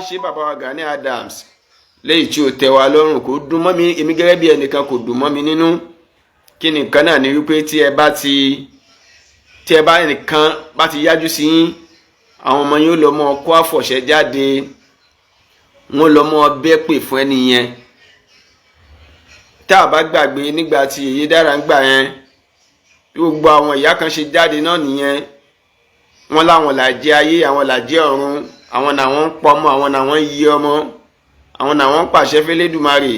ṣe bàbá wa Gani Adams léyìí tí ó tẹ́ wa lọ́rùn, kò dùn mọ́ mi, èmi gẹ́gẹ́ bí ẹnìkan, kò dùn mọ́ mi nínú. Kí nìkan náà ni wípé tí ẹ bá nìkan bá ti yájú sí yín, àwọn ọmọ yín ó lọ mọ kó àfọ̀ṣẹ jáde, wọ́n lọ mọ bẹ́ẹ̀ pè fún ẹni yẹn. Tá a bá gbàgbé, nígbà tí èyí dára ń gbà yẹn, bí gbogbo àwọn ìyá kan ṣe jáde náà nìyẹn, wọ́n láwọn làjẹ́ ayé, àwọn làjẹ́ ọ̀run, àwọn làwọn ń pọmọ, àwọn làwọn ń yí ọmọ, àwọn làwọn ń pàṣẹ fẹ́lẹ́dùmarè.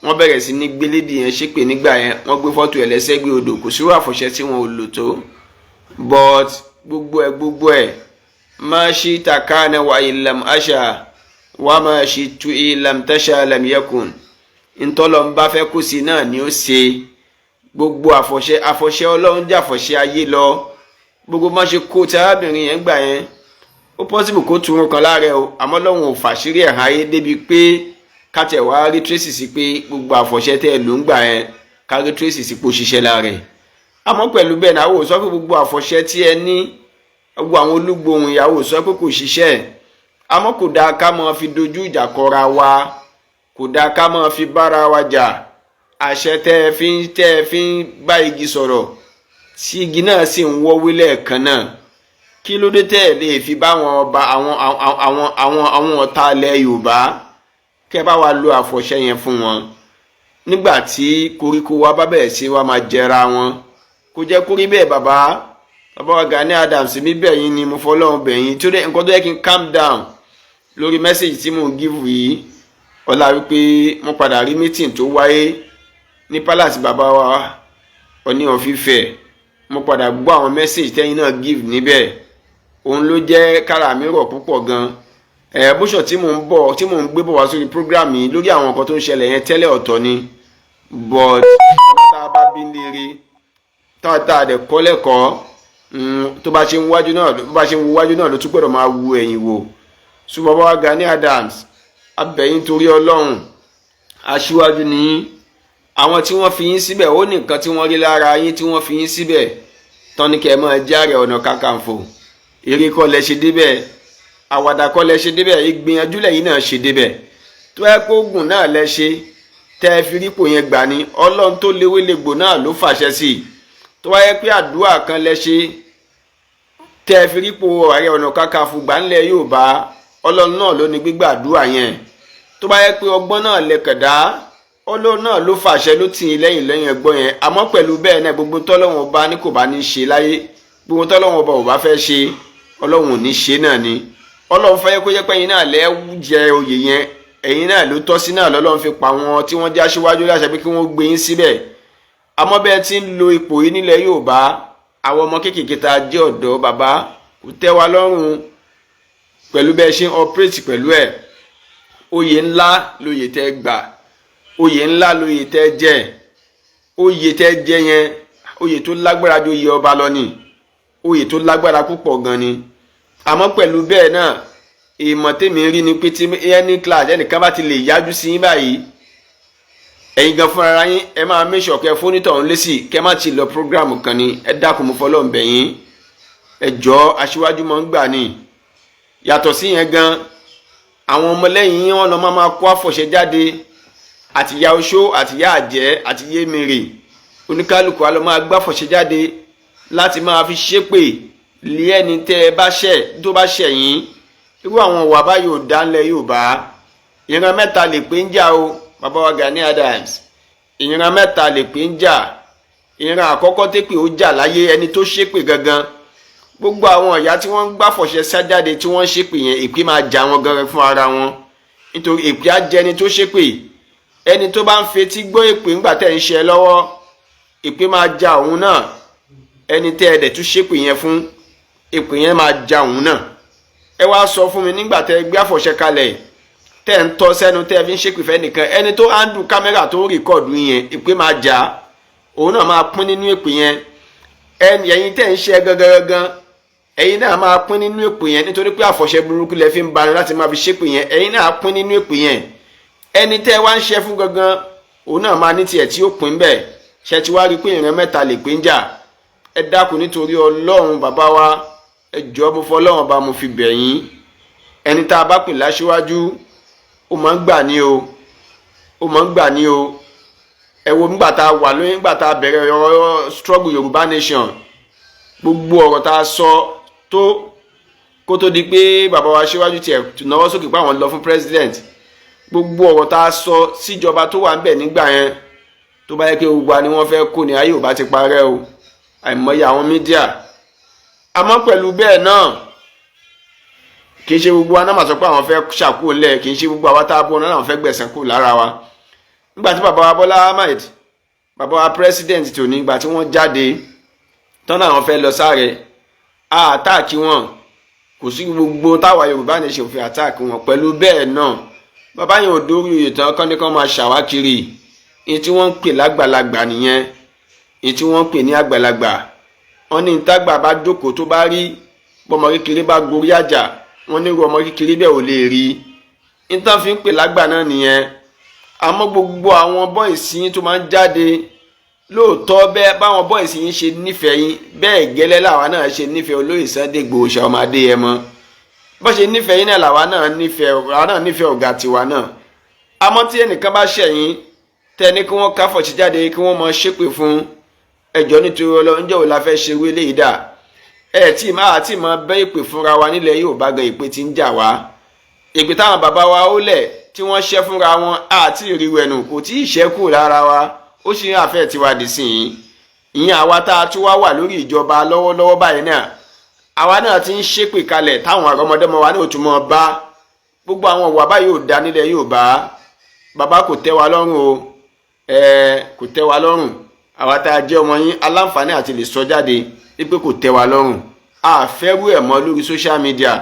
Wọ́n bẹ̀rẹ̀ sí ní gbélédì yẹn ṣépè nígbà yẹn. Wọ́n gbé fọ́tò ẹ̀ lẹ́sẹ̀gbẹ́ odò. Kò sí àfọ̀ṣẹ tí wọn ò lò tó, but gbogbo ẹ̀ má ṣí takana wa ilam asha wa má ṣí tu ilam tasha lam yakun. Ntọ́lọ́ ń bá fẹ́ kó sí náà ni ó ṣe. Gbogbo àfọ̀ṣẹ Ọlọ́run jẹ́ àfọ̀ṣẹ ayé lọ. Gbogbo má ṣe kó tí arábìnrin yẹn gbà yẹn, ó possible kó tún kan lára ẹ o, àmọ́ Ọlọ́run ò fàṣírí ẹ̀ hàn ayé débi pé kátẹ̀ wá rí trace sí pé gbogbo àfọ̀ṣẹ tẹ́ ẹ ló ń gbà yẹn, ká rí trace sí pé ó ṣiṣẹ́ lára ẹ̀. Àmọ́ pẹ̀lú bẹ́ẹ̀ náà, àwọn ò sọ pé gbogbo àfọ̀ṣẹ tí ẹ ní, gbogbo àwọn olúgbòhùn ìyàwó sọ pé kò ṣiṣẹ́. Àmọ́ kò dáa ká máa fi dojú ìjà kọra wa, kò dáa ká máa fi bára wa jà. Àṣẹ tẹ́ ẹ fi ń bá igi sọ̀rọ̀, tí igi náà sì ń wọ́wé lẹ́ẹ̀kan náà, kí ló dé tẹ́ ẹ lè fi bá àwọn ọba, àwọn ọ̀tá ilẹ̀ Yorùbá, kẹ́ bá wa lo àfọ̀ṣẹ yẹn fún wọn nígbà tí koríko wa bá bẹ̀rẹ̀ sí wa máa jẹra wọn? Kò jẹ́ kórí bẹ́ẹ̀. Bàbá wa Gani Adams, mi bẹ̀ yín ni, mo fọlọ́run bẹ̀ yín. Tó dé nǹkan tó yẹ kí n calm down lórí message tí mò ń give yìí, ọlá wípé mo padà rí meeting tó wáyé ní palace bàbá wa Ọọ̀ni of Ifẹ̀. Mo padà gbọ́ àwọn message tẹ́yìn náà give níbẹ̀. Òun ló jẹ́ kára mi rọ̀ púpọ̀ gan. Ẹ̀ bóṣọ̀ tí mò ń bọ̀, tí mò ń gbé bọ̀ wá sórí program yìí lórí àwọn nǹkan tó ń ṣẹlẹ̀ yẹn tẹ́lẹ̀, ọ̀tọ̀ ni, but ọmọ tá a bá bí léere, tá a dẹ̀ kọ́ lẹ́kọ̀ọ́, tó bá ṣe ń wájú náà, tó bá ṣe ń wájú náà ló tún gbọ́dọ̀ máa wu ẹ̀yìn wò. Ṣùgbọ́n bàbá Gani Adams, abẹ̀yìn torí Ọlọ́run, aṣíwájú ní àwọn tí wọ́n fi yín síbẹ̀, ó ní nǹkan tí wọ́n rí lára yín tí wọ́n fi yín síbẹ̀ tán ní kẹ́ ẹ máa járe Ọ̀nà Kakanfò. Eré kọ́ lẹ ṣe débẹ̀, àwàdà kọ́ lẹ ṣe débẹ̀, ìgbìyànjú lẹ́yìn náà ṣe débẹ̀. Tó ẹ kó oògùn náà lẹ ṣe tẹ́ ẹ fi rípò yẹn gbà ní, Ọlọ́run tó léwé legbò náà ló fàṣẹ sí i. Tó wáyé pé àdúrà kan lẹ ṣe tẹ́ ẹ fi rípò Ààrẹ Ọ̀nà Kakanfò gbà ńlẹ̀ Yorùbá, Ọlọ́run náà ló ní gbígbàdúrà yẹn. Tó bá yẹ pé ọgbọ́n náà lẹ kẹ̀dá, Ọlọ́run náà ló fàṣẹ, ló tì í lẹ́yìn lẹ́yìn ẹgbọ́n yẹn. Àmọ́ pẹ̀lú bẹ́ẹ̀ náà, gbogbo tọ́lọ́run ọba ní kò bá ní ṣe láyé, gbogbo tọ́lọ́run ọba ò bá fẹ́ ṣe, Ọlọ́run ò ní ṣe náà ni. Ọlọ́run fẹ́ kó jẹ́ pé ẹ̀yin náà lẹ́ jẹ oyè yẹn, ẹ̀yin náà ló tọ́ sí náà lọ́lọ́run fi pa wọn tí wọ́n já síwájú láṣẹ pé kí wọ́n gbé yín síbẹ̀. Àmọ́ bẹ́ẹ̀ tí ń lo ipò yìí nílẹ̀ Yorùbá, àwọn ọmọ kéékèèké tá a jẹ́ ọ̀dọ́, bàbá, kò tẹ́ wa lọ́rùn pẹ̀lú bẹ́ẹ̀ ṣe ń operate pẹ̀lú ẹ̀. Oyè ńlá lóyè tẹ́ gbà, oyè ńlá lóyè tẹ́ jẹ. Oyè tẹ́ jẹ yẹn, oyè tó lágbára ju oyè ọba lọ ni, oyè tó lágbára púpọ̀ gan ni. Àmọ́ pẹ̀lú bẹ́ẹ̀ náà, ìmọ̀ tèmi rí ni pé tí any class ẹnìkan bá ti lè yájú sí yín báyìí, ẹ̀yin gan fúnra yín, ẹ máa make sure kẹ́ fónítọ̀ ń lésì, kẹ́ má ti lọ program kan ni. Ẹ dákun, mo fọlọ́ ń bẹ̀ yín, ẹ jọ. Aṣíwájú máa ń gbà ní. Yàtọ̀ sí yẹn gan, àwọn ọmọlẹ́yìn yín, wọn lọ máa kó àfọ̀ṣẹ jáde, àtìyá oṣó, àtìyá àjẹ́, àti yémèrè, oníkálukú á lọ máa gbáfọ̀ṣẹ jáde láti máa fi ṣépè lé ẹni tẹ́ ẹ bá ṣẹ̀, tó bá ṣẹ̀ yín. Irú àwọn ìwà báyìí ò dá ńlẹ̀ Yorùbá. Ìran mẹ́ta lè pé ń jà o, bàbá wa Gani Adams. Ìran mẹ́ta lè pé ń jà. Ìran àkọ́kọ́ tépè ó jà láyé, ẹni tó ṣépè gangan. Gbogbo àwọn ìyá tí wọ́n ń gbàfọ̀ṣẹ sájáde, tí wọ́n ń ṣépè yẹn, èpè máa jà wọn gangan fún ara wọn, nítorí èpè á jẹ ẹni tó ṣépè. Ẹni tó bá ń fetí gbọ́ èpè ńgbà tẹ́ ń ṣe lọ́wọ́, èpè máa ja òun náà. Ẹni tẹ́ ẹ dẹ̀ tún ṣépè yẹn fún, èpè yẹn máa ja òun náà. Ẹ wá sọ fún mi, nígbà tẹ́ ẹ gbé àfọ̀ṣẹ kalẹ̀, tẹ́ ń tọ́ sẹ́nu, tẹ́ ẹ fi ń ṣépè fẹ́ nìkan, ẹni tó handle camera, tó record yẹn, èpè máa jà, òun náà máa pín nínú èpè yẹn. Ẹ̀yin tẹ́ ń ṣe gangan gangan, ẹ̀yin náà máa pín nínú èpè yẹn, nítorí pé àfọ̀ṣẹ burúkú lẹ fi ń bani láti máa fi ṣépè yẹn. Ẹ̀yin náà pín nínú èpè yẹn. Ẹni tẹ́ wá ń ṣe fún gangan, òun náà máa ní tiẹ̀ tí ó pín bẹ́ẹ̀. Ṣe ti wá rí pé ìran mẹ́ta lè pín jà? Ẹ dákun, nítorí Ọlọ́run, bàbá wa, ẹ jọ̀ọ́, mo fọlọ́run bá mo fi bẹ̀ yín. Ẹni tá a bá pè láṣíwájú, ó máa ń gbà ní o, ó máa ń gbà ní o. Ẹ wo nígbà tá a wà lóyún, nígbà tá a bẹ̀rẹ̀ ọ̀rọ̀ struggle Yorùbá nation, gbogbo ọ̀rọ̀ tá a sọ tó kó tó di pé bàbá wa síwájú tiẹ̀ náwó sókè pé àwọn lọ fún president, gbogbo ọ̀rọ̀ tá a sọ síjọba tó wà ń bẹ̀ nígbà yẹn, tó bá yẹ kí gbogbo wa ni wọ́n fẹ́ kó ní ayé ò bá ti parẹ́ o. Àìmọye àwọn media. Àmọ́ pẹ̀lú bẹ́ẹ̀ náà, kì í ṣe gbogbo wa náà mà sọ pé àwọn fẹ́ ṣàkóò lẹ̀. Kì í ṣe gbogbo àwa tá a bọ́ náà làwọn fẹ́ gbẹ̀sán kù lára wa. Nígbà tí bàbá wa Bọ́lá Ahmed, bàbá wa president tòní, ìgbà tí wọ́n jáde tán náà, àwọn fẹ́ lọ sáré a attack wọn. Kò sí gbogbo táwa Yorùbá ní ṣe òfin attack wọn. Pẹ̀lú bẹ́ẹ̀ náà, bàbá yẹn ò dórí oyè tán kán ní kán máa ṣàwákiri. Ní tí wọ́n ń pè lágbàlagbà nìyẹn, ní tí wọ́n ń pè ní àgbàlagbà. Wọ́n ní tágbà bá jókòó tó bá rí bọ́mọ kékeré bá gorí àjà, wọ́n ní irú ọmọ kékeré bẹ́ẹ̀ ò lè rí. Ní tán fi ń pè lágbà náà nìyẹn. Àmọ́ gbogbo àwọn boys yín tó máa ń jáde, lóòótọ́ bẹ́ẹ̀ báwọn boys yín ṣe nífẹ̀ẹ́ yín, bẹ́ẹ̀ gẹ́lẹ́ làwa náà ṣe nífẹ̀ẹ́ olóyè Sunday Igboho Òòṣà ọmọ Adéyẹmọ. Bó ṣe nífẹ̀ẹ́ yín náà làwa náà nífẹ̀ẹ́, àwa náà nífẹ̀ẹ́ ọ̀gá tiwa náà. Àmọ́ tí ẹnìkan bá ṣẹ̀yìn, tẹ́ni kí wọ́n káfọ̀tì jáde kí wọ́n mọ ṣépè fún ẹjọ́ nítorí Ọlọ́run, ǹjẹ́ òun la fẹ́ ṣe wí léyìí dà? Ẹ tí máa tí mọ bẹ́ ìpè fúnra wa nílẹ̀ Yorùbá gan, ìpè tí ń jà wá, ìpè táwọn bàbá wa ó lẹ̀ tí wọ́n ṣẹ́ fúnra wọn àti ìrìwẹ̀nù kò tí ì ṣẹ́kù lára wa, ó sì ń àfẹ́ tiwa dì sí yìí. Ìyẹn àwa tá a tún wá wà lórí ìjọba lọ́wọ́lọ́wọ́ báyìí náà, àwa náà ti ń ṣépè kalẹ̀ táwọn àrọ́mọdọ́mọ wa náà tún mọ́ bá. Gbogbo àwọn ìwà báyìí ò dá nílẹ̀ Yorùbá. Bàbá, kò tẹ́ wa lọ́rùn o, ẹ kò tẹ́ wa lọ́rùn. Àwa tá a jẹ́ ọmọ yín aláǹfààní àti lè sọ jáde wípé kò tẹ́ wa lọ́rùn. A fẹ́rù ẹ̀ mọ́ lórí social media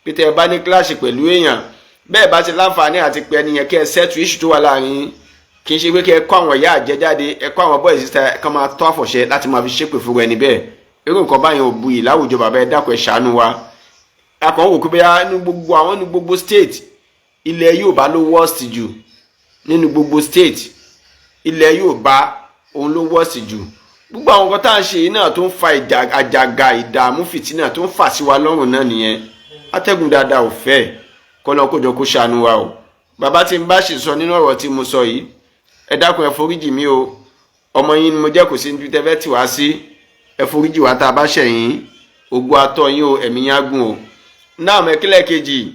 pété. Ẹ bá ní clash pẹ̀lú èèyàn, bẹ́ẹ̀ bá ti láǹfààní àti pé ẹni yẹn, kẹ́ ẹ settle issue tó wà láàrin yín. Kì í ṣe pé kẹ́ ẹ kọ́ àwọn ìyá àjẹjáde, ẹ kọ́ àwọn boys síta kán máa tọ́ àfọ̀ṣẹ láti máa fi ṣépè fún ẹni bẹ́ẹ̀. Irú nǹkan báyẹn ò buyì láwùjọ. Bàbá, ẹ dákun, ẹ ṣàánú wa. Akàn wò pé bóyá ní gbogbo àwọn ní gbogbo state, ilẹ̀ Yorùbá ló worst jù. Nínú gbogbo state, ilẹ̀ Yorùbá òun ló worst jù. Gbogbo àwọn nǹkan tá à ń ṣe yìí náà tó ń fa àjàgà, ìdààmú, fìtínà tó ń fà sí wa lọ́rùn náà nìyẹn. Atẹ́gùn dáadáa ò fẹ́ kọ́lọ́ kójọ kó ṣàánú wa o. Bàbá, tí n bá sì sọ nínú ọ̀rọ̀ tí mo sọ yìí, ẹ dákun, ẹ foríjì mí o. Ọmọ yín ni mo jẹ́, kò sí níbi tẹ́ fẹ́ tì wá sí. Ẹ foríjì wá tá a bá ṣẹ̀yìn. Ògo atọ́ yín o, ẹ̀mí yín á gùn o. Náà mẹ́kílẹ̀ kejì,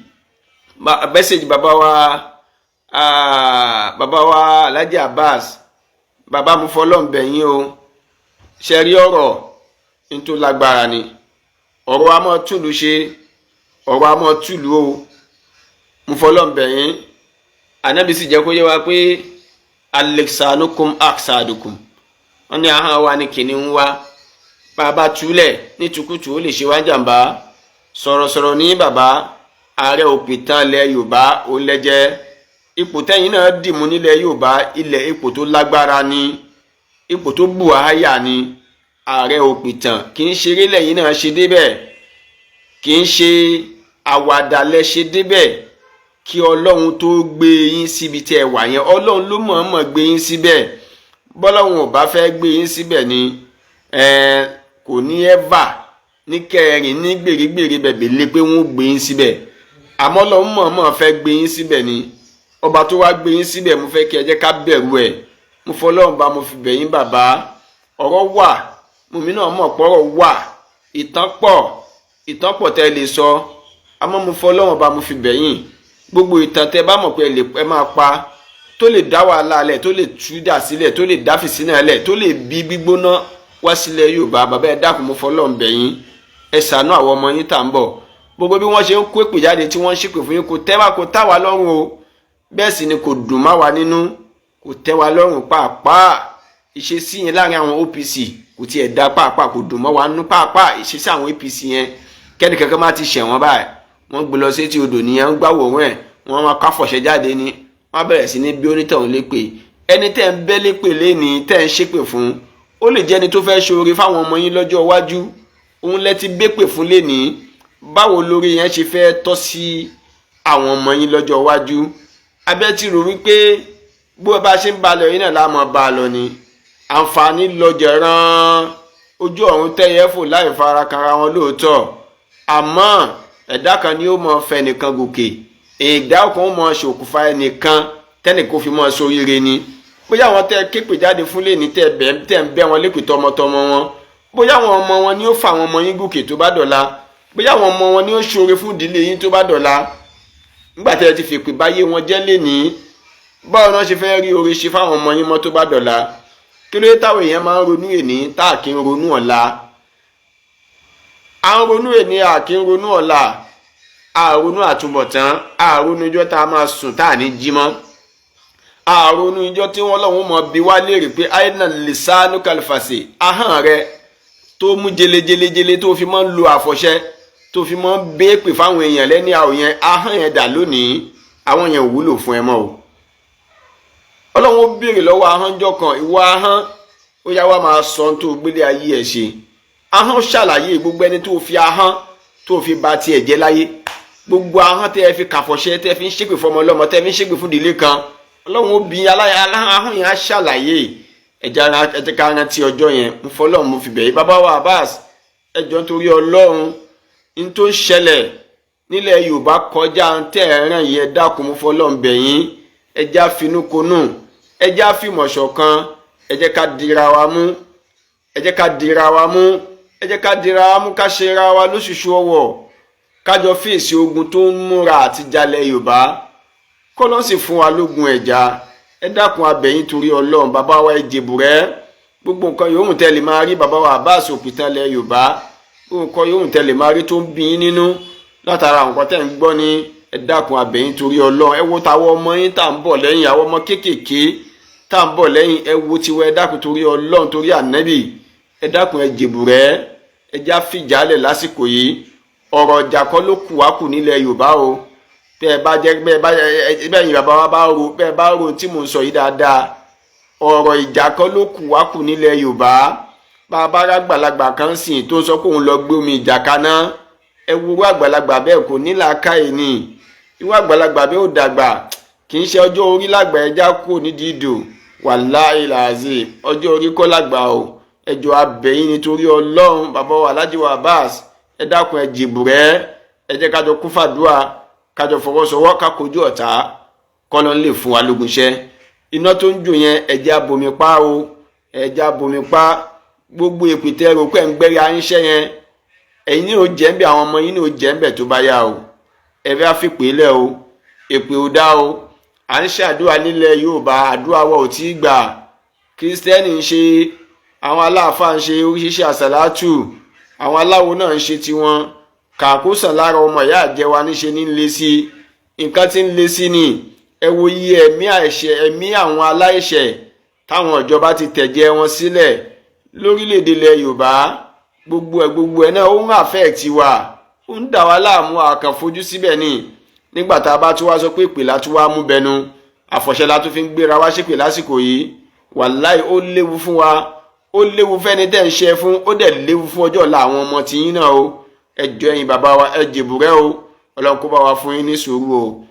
message bàbá wa Alhaji Abbas. Bàbá, mo fọlọ́n bẹ̀ yín o. Ṣe rí ọ̀rọ̀ nítorí lágbára ni ọ̀rọ̀ a máa túlù ṣe, ọ̀rọ̀ a máa túlù o. Mo fọlọ́n bẹ̀ yín. Ànábì sì jẹ́ kó yé wa pé alexanukum aksadukum, wọ́n ní ahọ́n wa ní kìnìún wa. Bàbá túlẹ̀ ní tukutu, ó lè ṣe wá jàǹbá. Sọ̀rọ̀sọ̀rọ̀ ní bàbá ààrẹ òpìtàn ilẹ̀ Yorùbá, ó lẹ́jẹ́ ipò tẹ́yìn náà dìmú nílẹ̀ Yorùbá ilẹ̀, ipò tó lágbára ní, ipò tó bù áyà ni ààrẹ òpìtàn. Kì í ṣeré lẹ́yìn náà ṣe débẹ̀, kì í ṣe àwàdà lẹ ṣe débẹ̀. Kí Ọlọ́run tó gbé yín síbi tí ẹ wà yẹn, Ọlọ́run ló mọ̀ọ́mọ̀ gbé yín síbẹ̀. Bọ́lọ́run ò bá fẹ́ gbé yín síbẹ̀ ni, kò ní ẹ́fà ní kẹrin ní gbèrègbèrè bẹ̀bẹ̀ lé pé wọ́n gbé yín síbẹ̀. Àmọ́ Ọlọ́run mọ̀ọ́mọ̀ fẹ́ gbé yín síbẹ̀ ni. Ọba tó wá gbé yín síbẹ̀, mo fẹ́ kí ẹ jẹ́ ká bẹ̀rù ẹ̀. Mo fọlọ́run bá mo fi bẹ̀ yín, bàbá. Ọ̀rọ̀ wà, mùmí náà mọ̀ pọ̀rọ̀ wà, ìtàn pọ̀, ìtàn pọ̀ tẹ́ lè sọ. Àmọ́ mo fọlọ́run bá mo fi bẹ̀ yín, gbogbo ìtàn tẹ́ bá mọ̀ pé ẹ máa pa tó lè dá wàhálà lẹ̀, tó lè túdà sílẹ̀, tó lè dá fìsínà lẹ̀, tó lè bí gbígbóná wá sílẹ̀ Yorùbá, bàbá, ẹ dákun, mo fọlọ́run bẹ̀ yín, ẹ ṣàánú àwọn ọmọ yín tá ń bọ̀. Gbogbo bí wọ́n ṣe ń kó èpè jáde tí wọ́n ń ṣépè fún yín, kò tẹ́ wa, kò tá wa lọ́rùn o. Bẹ́ẹ̀ sì ni kò dùn má wa nínú, kò tẹ́ wa lọ́rùn pàápàá. Ìṣesí yẹn láàrin àwọn OPC kò tiẹ̀ da pàápàá, kò dùn mọ́ wa nínú pàápàá. Ìṣesí àwọn APC yẹn, kẹ́ni kankan má ti ṣẹ̀ wọ́n báyìí, wọ́n gbé lọ sétí odò nìyẹn, ń gbàwòrán ẹ̀, wọ́n máa káfọ̀ṣẹ́ jáde ni, wọ́n bẹ̀rẹ̀ sí ní bí onítọ̀hún lépè. Ẹni tẹ́ ń bẹ́ lépè léni, tẹ́ ń ṣépè fún, ó lè jẹ́ ẹni tó fẹ́ ṣoore fáwọn ọmọ yín lọ́jọ́ iwájú. Òun lẹ ti bépè fún léni. Báwo lórí yẹn ṣe fẹ́ tọ́ sí àwọn ọmọ yín lọ́jọ́ iwájú? Abẹ́ ti rò wípé bó bá ṣe ń ba lọ yín náà láàmú bá a lọ ni. Àǹfààní lọ́jọ́ rán ojú ọ̀run tẹ́yẹ fò láì fara kanra wọn lóòótọ́, àmọ́ Ẹ̀dá kan ni ó mọ fẹ́ nìkan gòkè, ẹ̀dá kan ó mọ ṣòkùnfà ẹnìkan tẹ́nìkan fi mọ sóríire ni. Bóyá àwọn tẹ́ képè jáde fún lè ní tẹ́ ń bẹ́ wọn lépè tọmọtọmọ wọn, bóyá àwọn ọmọ wọn ni ó fa àwọn ọmọ yín gòkè tó bá dọ̀la, bóyá àwọn ọmọ wọn ni ó ṣoore fún ìdílé yín tó bá dọ̀la. Nígbà tẹ́ ẹ ti fèpè báyé wọn jẹ́ lénìí, báwo náà ṣe fẹ́ rí oore ṣe fáwọn ọmọ yín mọ́ tó bá dọ̀la? Kí ló dé táwọn èèyàn máa ń ronú èní tá à kí ń ronú ọ̀la? À ń ronú èní, à kí ń ronú ọ̀la, à ronú àtúbọ̀tán, à ronú ijọ́ tá a máa sùn tá à ní jí mọ́, à ronú ijọ́ tí wọ́n lọ́wọ́ mọ̀ bí wá léèrè pé aina lisanu kalifase, ahọ́n rẹ tó mú jelejelejele tó fi máa ń lo àfọ̀ṣẹ, tó fi máa ń béèpè fáwọn èèyàn lẹ́ni àwọn yẹn, ahọ́n yẹn dà lónìí? Àwọn yẹn ò wúlò fún ẹ mọ́ o. Ọlọ́run ó béèrè lọ́wọ́ ahọ́njọ́ kan, ìwọ ahọ́n, ó yá wá máa sọ ohun tó gbélé ayé ẹ̀ ṣe. Ahọ́n ṣàlàyé gbogbo ẹni tó fi ahọ́n tó fi ba tiẹ̀ jẹ́ láyé, gbogbo ahọ́n tẹ́ ẹ fi kàfọ̀ṣẹ́, tẹ́ ẹ fi ń ṣépè fọmọ ọlọ́mọ, tẹ́ ẹ fi ń ṣépè fún ìdílé kan. Ọlọ́run ó bi ahọ́n yẹn á ṣàlàyé. Ẹ jẹ́ ká rántí ọjọ́ yẹn. Ń fọlọ́run mo fi bẹ̀ yí bàbá wa Abbas, ẹ jọ̀ọ́ nítorí Ọlọ́run, n tó ń ṣẹlẹ̀ nílẹ̀ Yorùbá kọjá tẹ́ ẹ ràn yìí. Ẹ dákun, mo fọlọ́run bẹ̀ yín, ẹ já finúkonú, ẹ já fìmọ̀ ṣọ̀kan, ẹ jẹ́ ká dira wa mú, ẹ jẹ́ ká dira wa mú, ẹ jẹ́ ká dira wa mú, ká ṣe ra wa lóṣooṣù ọwọ́, kájọ fèsì ogun tó ń múra àti jalẹ̀ Yorùbá, kọ́lọ́n sì fún wa lógun ẹ̀já. Ẹ dákun, abẹ̀yìn torí Ọlọ́run, bàbá wa, ẹ jèbùrẹ́. Gbogbo nǹkan yòówù tẹ́ lè máa rí, bàbá wa Abbas Òpìtàn lẹ̀ Yorùbá, gbogbo nǹkan yòówù tẹ́ lè máa rí tó ń bí yín nínú látara àwọn nǹkan tẹ́ ń gbọ́ ní, ẹ dákun, abẹ̀yìn torí Ọlọ́run. Ẹ wo tàwọn ọmọ yín tá à ń bọ̀ lẹ́yìn, àwọn ọmọ kéékèèké tá à ń bọ̀ lẹ́yìn, ẹ wo tiwọn. Ẹ dákun torí Ọlọ́run, torí Ànábì, ẹ dákun, ẹ jèbùrẹ́, ẹ já fìjálẹ̀ lásìkò yìí. Ọ̀rọ̀ ìjà kọ́ ló kù wá kù nílẹ̀ Yorùbá o. Bẹ́ẹ̀ bá jẹ́ bẹ́ẹ̀ bá bẹ́ẹ̀ yìí, bàbá wa bá ro bẹ́ẹ̀ bá ro tí mò ń sọ yìí dáadáa, ọ̀rọ̀ ìjà kọ́ ló kù wá kù nílẹ̀ Yorùbá. Bàbá àgbàlagbà kan sìn tó ń sọ pé òun lọ gbé omi ìjà kaná, ẹ wúrú àgbàlagbà bẹ́ẹ̀, kò ní làákàyè ni. Irú àgbàlagbà bẹ́ẹ̀ ò dàgbà, kì í ṣe ọjọ́ orí lágbà. Ẹja kò nídìí ìdò, wàláhì làzì, ọjọ́ orí kọ́ lágbà o. Ẹjọ́ abẹ́yìn nítorí Ọlọ́run, bàbá wa Alhaji wa Abbas, ẹ dákun, ẹ jìbùrẹ́, ẹ jẹ́ kájọ kún fàdúrà, kájọ fọwọ́sowọ́, ká kojú ọ̀tá, kọ́lọ́ ń lè fún wa lógun iṣẹ́. Iná tó ń jò yẹn, ẹ jẹ́ abomi pa o, ẹ jẹ́ abomi pa. Gbogbo èpìtẹ́ rò pé ń gbẹ́rẹ́ ayínṣẹ́ yẹn, ẹ̀yin ní ò jẹ́ ń bẹ̀, àwọn ọmọ yín ní ò jẹ́ ń bẹ̀ tó bá yá o. Ẹ fẹ́ fìpè lẹ̀ o, èpè ò dá o. À ń ṣàdúrà nílẹ̀ Yorùbá, àdúrà wa ò tí ì gbà. Kírísítẹ́nì ń ṣe, àwọn aláàfáà ń ṣe oríṣiríṣi àsàlátù, àwọn aláwo náà ń ṣe tiwọn. Kàkósàn lára ọmọ ìyá àjẹwà níṣe ní ń le sí i, nǹkan tí ń le sí ni. Ẹ wo iye ẹ̀mí àìṣẹ̀, ẹ̀mí àwọn aláìṣẹ̀ táwọn ìjọba ti tẹ̀jẹ̀ wọn sílẹ̀ lórílẹ̀‐èdè ilẹ̀ Yorùbá. Gbogbo ẹ̀ gbogbo ẹ̀ náà ó ń affect wa, ó ń dà wá láàmú, àkàn fojú síbẹ̀ ni. Nígbà tá a bá tún wá sọ pé ìpè látún wá mú bẹnu, àfọ̀ṣẹ la tún fi ń gbéra wá ṣépè lásìkò yìí. Wàláì, ó léwu fún wa, ó léwu fẹ́ni tẹ́ ń ṣe fún, ó dẹ̀ léwu fún ọjọ́ ọ̀la àwọn ọmọ tiyín náà o. Ẹ jọ̀ọ́, ẹ̀yin bàbá wa, ẹ jèbùrẹ́ o. Ọlọ́run kó bá wa fún yín ní sùúrù o.